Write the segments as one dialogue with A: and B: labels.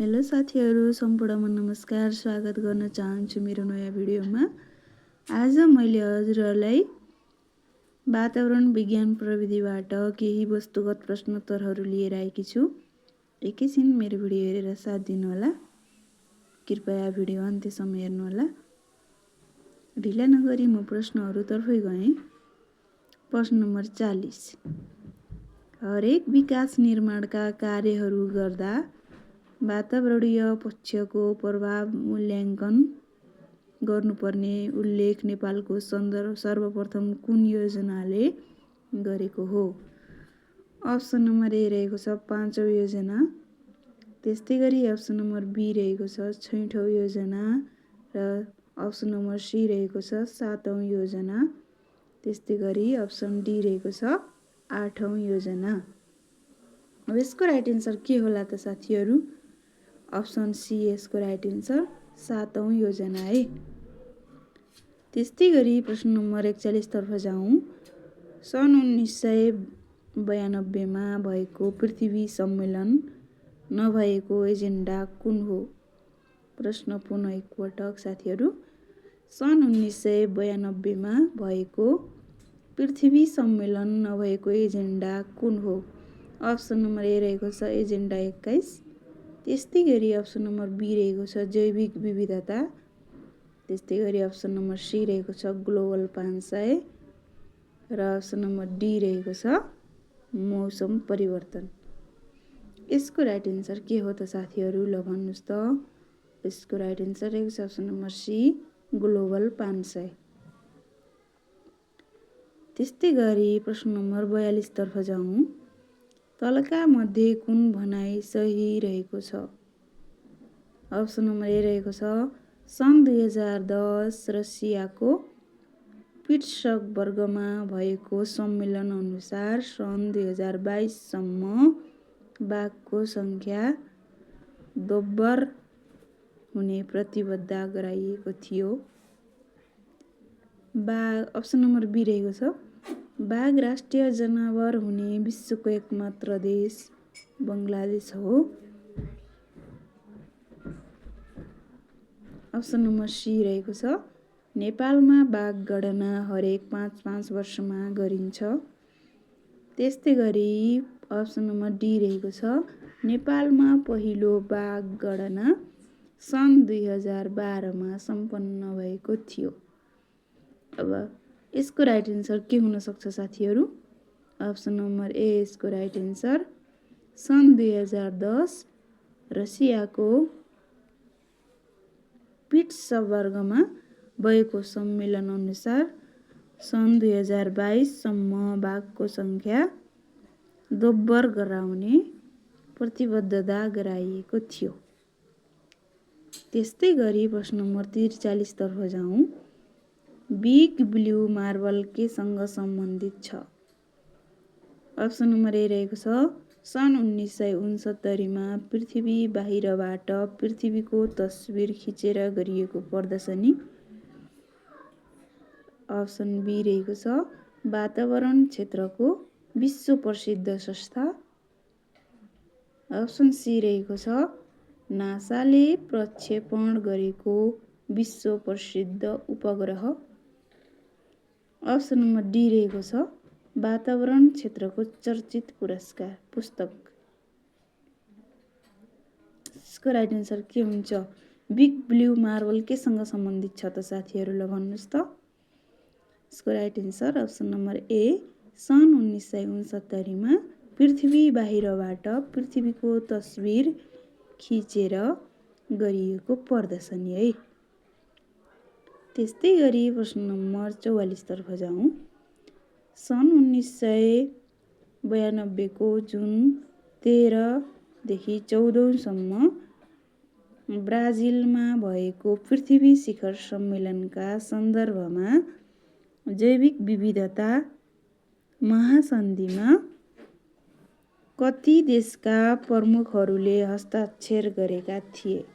A: Hello साथीहरू, सम्पूर्णमा नमस्कार। स्वागत गर्न चाहन्छु मेरो नयाँ भिडियोमा। आज मैले हजुरहरूलाई वातावरण विज्ञान प्रविधिबाट केही वस्तुगत प्रश्नोत्तरहरू लिएर आएकी छु। एकैछिन मेरो भिडियो हेरेर साथ दिनुहोला। कृपया भिडियो अन्त्यसम्म हेर्नुहोला। ढिला नगरी म प्रश्नहरूतर्फै गएँ। प्रश्न नम्बर 40। हरेक विकास निर्माणका कार्यहरू गर्दा वातावरणीय पक्षको प्रभाव मूल्याङ्कन गर्नुपर्ने उल्लेख नेपालको सर्वप्रथम कुन योजनाले गरेको हो? अप्सन नम्बर ए रहेको छ 5औं योजना। त्यस्तै गरी अप्सन नम्बर बी रहेको छ 6औं योजना र अप्सन नम्बर सी रहेको छ 7औं योजना। त्यस्तै गरी अप्सन डी रहेको छ 8औं योजना। अब यसको राइट एन्सर के होला त साथीहरू? अप्सन सी यसको राइट एन्सर 7औं योजना है। त्यस्तै गरी प्रश्न नम्बर 41 तर्फ जाउँ। सन् 1992 मा भएको पृथ्वी सम्मेलन नभएको एजेन्डा कुन हो? प्रश्न पुनः एकपटक साथीहरू। सन् 1992 मा भएको पृथ्वी सम्मेलन नभएको एजेन्डा कुन हो? अप्सन नम्बर ए रहेको छ एजेन्डा 21। त्यस्तै गरी अप्सन नम्बर बी रहेको छ जैविक विविधता। त्यस्तै गरी अप्सन नम्बर सी रहेको छ ग्लोबल 500 र अप्सन नम्बर डी रहेको छ मौसम परिवर्तन। यसको राइट एन्सर के हो त साथीहरू? ल भन्नुहोस् त। यसको राइट एन्सर रहेको छ अप्सन नम्बर सी ग्लोबल 500। त्यस्तै गरी प्रश्न नम्बर 42 तर्फ जाउँ। तलका मध्ये कुन भनाइ सही रहेको छ? अप्सन नम्बर ए रहेको छ सन् 2010 रसियाको पिट्सबर्गमा भएको सम्मेलन अनुसार सन् 2022 सम्म बाघको सङ्ख्या दोब्बर हुने प्रतिबद्ध गराइएको थियो। अप्सन नम्बर बी रहेको छ बाघ राष्ट्रिय जनावर हुने विश्वको एकमात्र देश बङ्गलादेश हो। अप्सन नम्बर सी रहेको छ नेपालमा बाघ गणना हरेक 5 वर्षमा गरिन्छ। त्यस्तै गरी अप्सन नम्बर डी रहेको छ नेपालमा पहिलो बाघ गणना सन् 2012 मा सम्पन्न भएको थियो। अब यसको राइट एन्सर के हुन सक्छ साथीहरू? अप्सन नम्बर ए यसको राइट एन्सर सन् 2010 रसियाको पिट्सबर्गमा भएको सम्मेलन अनुसार सन् 2022 सम्म बाघको सङ्ख्या दोब्बर गराउने प्रतिबद्धता गराइएको थियो। त्यस्तै गरी प्रश्न नम्बर 43 तर्फ जाउँ। बिग ब्लू मार्बल केसँग सम्बन्धित छ? अप्सन नम्बर ए रहेको छ सन् 1969 मा पृथ्वी बाहिरबाट पृथ्वीको तस्बिर खिचेर गरिएको प्रदर्शनी। अप्सन बी रहेको छ वातावरण क्षेत्रको विश्व प्रसिद्ध संस्था। अप्सन सी रहेको छ नासाले प्रक्षेपण गरेको विश्व प्रसिद्ध उपग्रह। अप्सन नम्बर डी रहेको छ वातावरण क्षेत्रको चर्चित पुस्तक। यसको राइट एन्सर के हुन्छ? बिग ब्लू मार्बल केसँग सम्बन्धित छ त साथीहरू? ल भन्नुहोस् त। यसको राइट एन्सर अप्सन नम्बर ए सन् 1969 मा पृथ्वी बाहिरबाट पृथ्वीको तस्बिर खिचेर गरिएको प्रदर्शनी है। त्यस्तै गरी प्रश्न नम्बर 44 तर्फ जाउँ। सन् 1992 को जुन 13 देखि 14 सम्म ब्राजिलमा भएको पृथ्वी शिखर सम्मेलनका सन्दर्भमा जैविक विविधता महासन्धिमा कति देशका प्रमुखहरूले हस्ताक्षर गरेका थिए?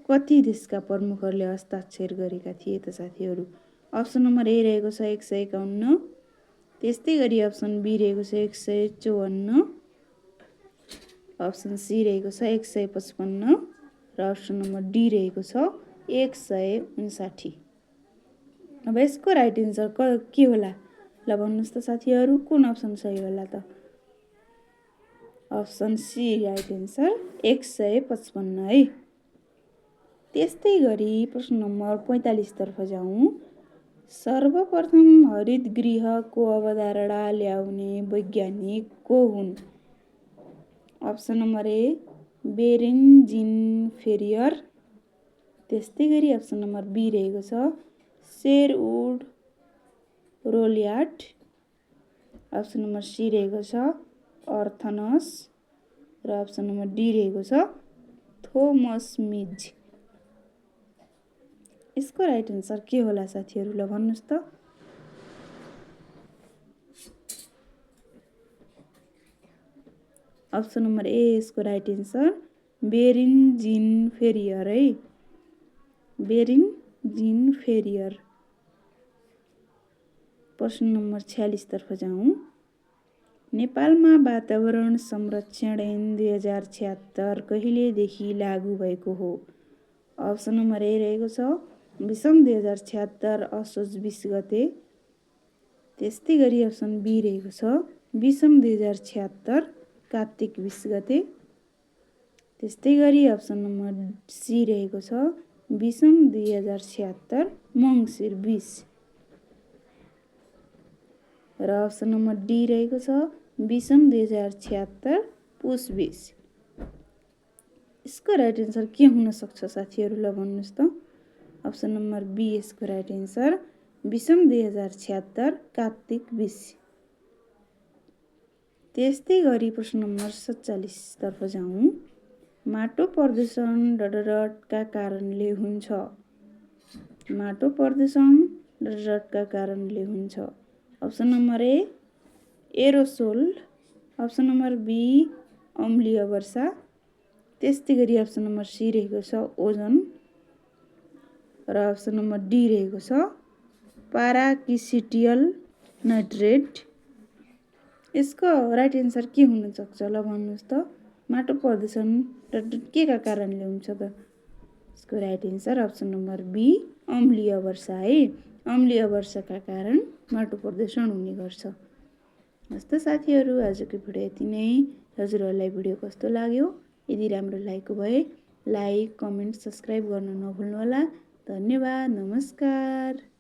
A: कति देशका प्रमुखहरूले हस्ताक्षर गरेका थिए त साथीहरू? अप्सन नम्बर ए रहेको छ 151। त्यस्तै गरी अप्सन बी रहेको छ 154। अप्सन सी रहेको छ 155 र अप्सन नम्बर डी रहेको छ 159। अब यसको राइट एन्सर के होला ल भन्नुहोस् त साथीहरू, कुन अप्सन सही होला त? अप्सन सी राइट एन्सर 155 है। त्यस्तै गरी प्रश्न नम्बर 45 तर्फ जाउँ। सर्वप्रथम हरित गृहको अवधारणा ल्याउने वैज्ञानिक को हुन्? अप्सन नम्बर ए बेरेन्जिन फेरियर। त्यस्तै गरी अप्सन नम्बर बी रहेको छ शेरवुड रोल्यार्ड। अप्सन नम्बर सी रहेको छ अर्थनस र अप्सन नम्बर डी रहेको छ थोमस मिज। यसको राइट एन्सर के होला साथीहरू, ल भन्नुहोस् त? अप्सन नम्बर ए यसको राइट एन्सर बेरेन्जिन फेरियर है। बेरेन्जिन फेरियर। प्रश्न नम्बर 46 तर्फ जाउँ। नेपालमा वातावरण संरक्षण ऐन 2076 कहिलेदेखि लागू भएको हो? अप्सन नम्बर ए रहेको छ 2076 असोज 20 गते। त्यस्तै गरी अप्सन बी रहेको छ 2076 कार्तिक 20 गते। त्यस्तै गरी अप्सन नम्बर सी रहेको छ 2076 मङ्सिर 20 र अप्सन नम्बर डी रहेको छ 2076 पुस 20। यसको राइट एन्सर के हुन सक्छ साथीहरू, ल भन्नुहोस् त? अप्सन नम्बर बी यसको राइट एन्सर 2076 कार्तिक 20। त्यस्तै गरी प्रश्न नम्बर 47 तर्फ जाउँ। माटो प्रदूषण डडरटका कारणले हुन्छ? माटो प्रदूषण डडरटका कारणले हुन्छ। Option number A aerosol. Option number B अम्लीय वर्षा। त्यस्तै गरी अप्सन नम्बर सी रहेको छ ओजन र अप्सन नम्बर डी रहेको छ पाराकिसिटियल नाइट्रेट। यसको राइट एन्सर के हुन सक्छ, ल भन्नुहोस् त? माटो प्रदूषण के का कारणले हुन्छ त? यसको right answer option number B अम्लीय वर्षा है। अम्लीय वर्षाका कारण माटो प्रदूषण हुने गर्छ। हस्त साथीहरू, आजको भिडियो यति नै। हजुरहरूलाई भिडियो कस्तो लाग्यो? यदि राम्रो लागेको भए लाइक, कमेन्ट, सब्सक्राइब गर्न नभुल्नुहोला। धन्यवाद, नमस्कार।